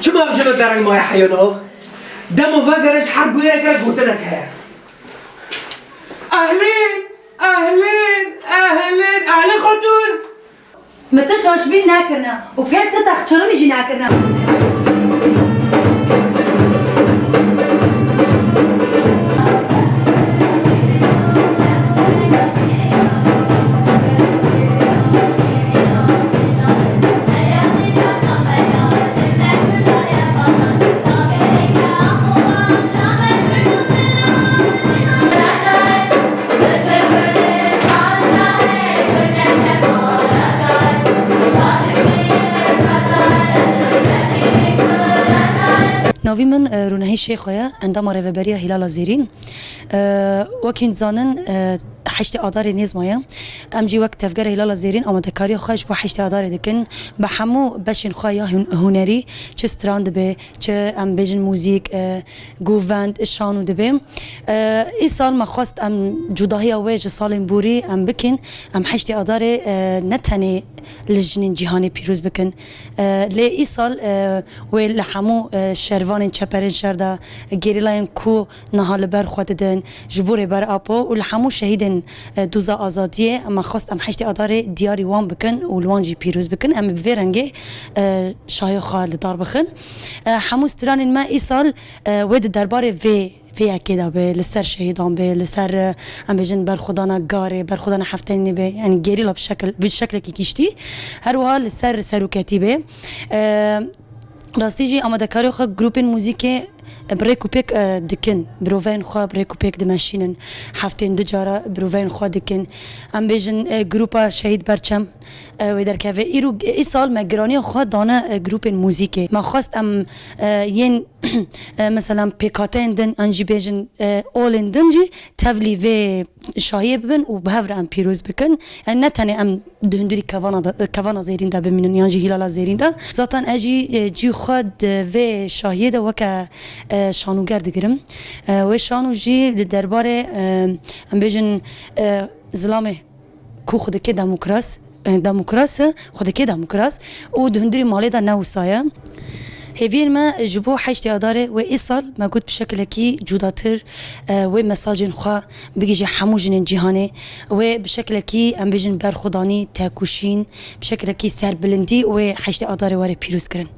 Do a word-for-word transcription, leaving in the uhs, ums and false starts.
Çima ev jina dereng maye heyano? Dema vegere ji her bûyereke gotinek heye. Ehlîn! Ehlîn! Ehlîn! Ehlîn Xatûn! Min ti şaşbîn nekirine û pê ti texçirimî jî nekirine. Navî min, e, Rûnehî Şêxo ye, endama Rêveberiya Hîlala Zêrîn. E, wekî hûn dizanin, e, heştê Adarê nêz maye. Em jî wek Tevgera Hîlala Zêrîn amadekariya xwe ji bo heştê Adarê dikin. Bi hemû beşên xwe ya hûn-, hunerî, çi stran dibe, çi em bêjin muzîk, e, govend, şano dibe. E, îsal me xwest em cudahiya wê ji salên borî em bikin. Em heştê Adarê, e, ne tenê li jinên cîhanê pîroz bikin. E, lê îsal, e, wê li hemû, e, şervanên çeperên şer de, gerîlayên ku niha li ber xwe didin, ji bo Rêber Apo û li hemû şehîdên, e, doza azadiyê, me xwest em heştê Adarê diyarî wan bikin û li wan jî pîroz bikin. Em bi vê rengê, e, şahiya xwe li dar bixin. E, hemû stranên me îsal, e, wê di derbarê vê, vê yekê de be, li ser şehîdan be, li ser, e, em bêjin berxwedana Garê, berxwedana Heftenî be, yani gerîla bi şekil, bi şeklekî giştî. Her wiha li ser seroketî be. E, Rastî jî amadekariya xwe grûpên muzîkê, e, bi rêk û pêk, e, dikin. Biroveyên xwe bi rêk û pêk dimeşînin. Heftên du cara biroveyên xwe dikin. Em bêjin, e, grûpa Şehîd Berçem, e, wê derkeve. Îro, îsal me giraniya xwe dane, e, grûpên muzîkê. Me xwest em, e, yên, e, mesela pêkhateyên din, an jî bêjin, e, olên din jî tevlî vê şahiyê bibin û bi hev re em pîroz bikin. Yani ne tenê em di hundirî kevana de, kevana zêrîn de bimînin yan jî hîlala zêrîn de. Zaten ez jî, e, cî xwe di vê şahiyê de weke, e, şanoger digirim. E, wê şano jî li derbarê, e, em bêjin, e, zilamê ku xwe dike demokras, e, demokras, xwe dike demokras û di hundirî malê de ne wisa ye. Hêviyên me ji bo heştê Adarê wê îsal me got bi şekilekî cudatir, e, wê mesajên xwe bigihîje hemû jinên cîhanê. Wê bi şekilekî, em bêjin, berxwedanî, tekoşîn, bi şekilekî serbilindî wê heştê Adarê were pîroz kirin.